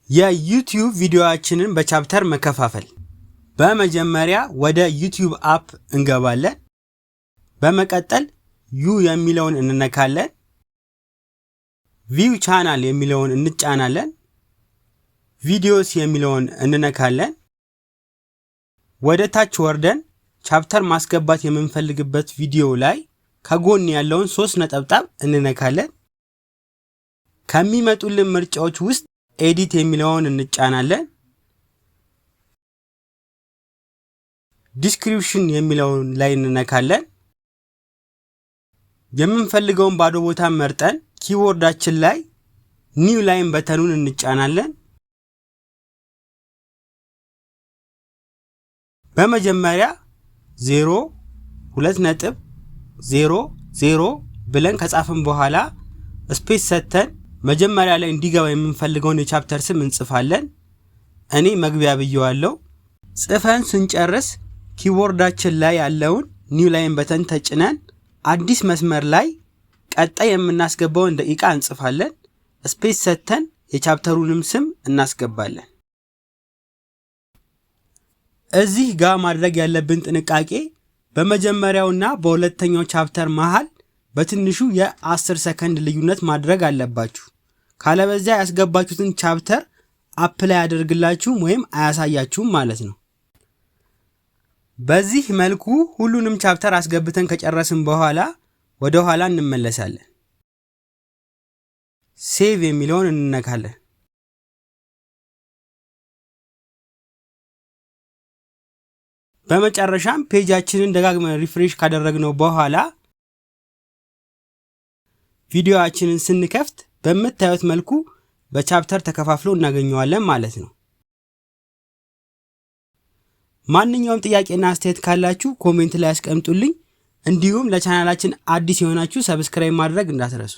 የ YouTube ቪዲዮአችንን በ chapter መከፋፈል። በመጀመሪያ ወደ YouTube app እንገባለን። በመቀጠል You የሚለውን እንነካለን። View channel የሚለውን እንጫናለን። Videos የሚለውን እንነካለን። ወደ ታች ወርደን chapter ማስገባት የምንፈልግበት ቪዲዮ ላይ ከጎን ያለውን ሶስት ነጠብጣብ እንነካለን። ከሚመጡልን ምርጫዎች ውስጥ edit የሚለውን እንጫናለን። Description የሚለውን ላይ እንነካለን። የምንፈልገውን ባዶ ቦታ መርጠን keyboard ኣችን ላይ new line button ኑን እንጫናለን። በመጀመሪያ 0 2.0 0 ብለን ከጻፍን በኋላ space ሰጥተን መጀመሪያ ላይ እንዲገባ የምንፈልገውን የ chapter ስም እንጽፋለን። እኔ መግቢያ ብየዋለሁ። ጽፈን ስንጨርስ keyboard ኣችን ላይ ያለውን new line button ተጭነን አዲስ መስመር ላይ ቀጣይ የምናስገባውን ደቂቃ እንጽፋለን። Space ሰጥተን የ chapter ኡንም ስም እናስገባለን። እዚህ ጋር ማድረግ ያለብን ጥንቃቄ በመጀመሪያውና በሁለተኛው chapter መሃል በትንሹ የ10 ሰከንድ ልዩነት ማድረግ አለባችሁ። ካለበዚያ ያስገባችሁትን chapter apply አያደርግላችሁም ወይም አያሳያችሁም ማለት ነው። በዚህ መልኩ ሁሉንም chapter አስገብተን ከጨረስን በኋላ ወደ ኋላ እንመለሳለን። Save የሚለውን እንነካለን። በመጨረሻም page ኣችንን ደጋግመን refresh ካደረግነው በኋላ ቪዲዮአችንን ስንከፍት በምታዩት መልኩ በ chapter ተከፋፍሎ እናገኘዋለን ማለት ነው። ማንኛውም ጥያቄና አስተያየት ካላችሁ comment ላይ አስቀምጡልኝ። እንዲሁም ለቻናላችን አዲስ የሆናችሁ subscribe ማድረግ እንዳትረሱ።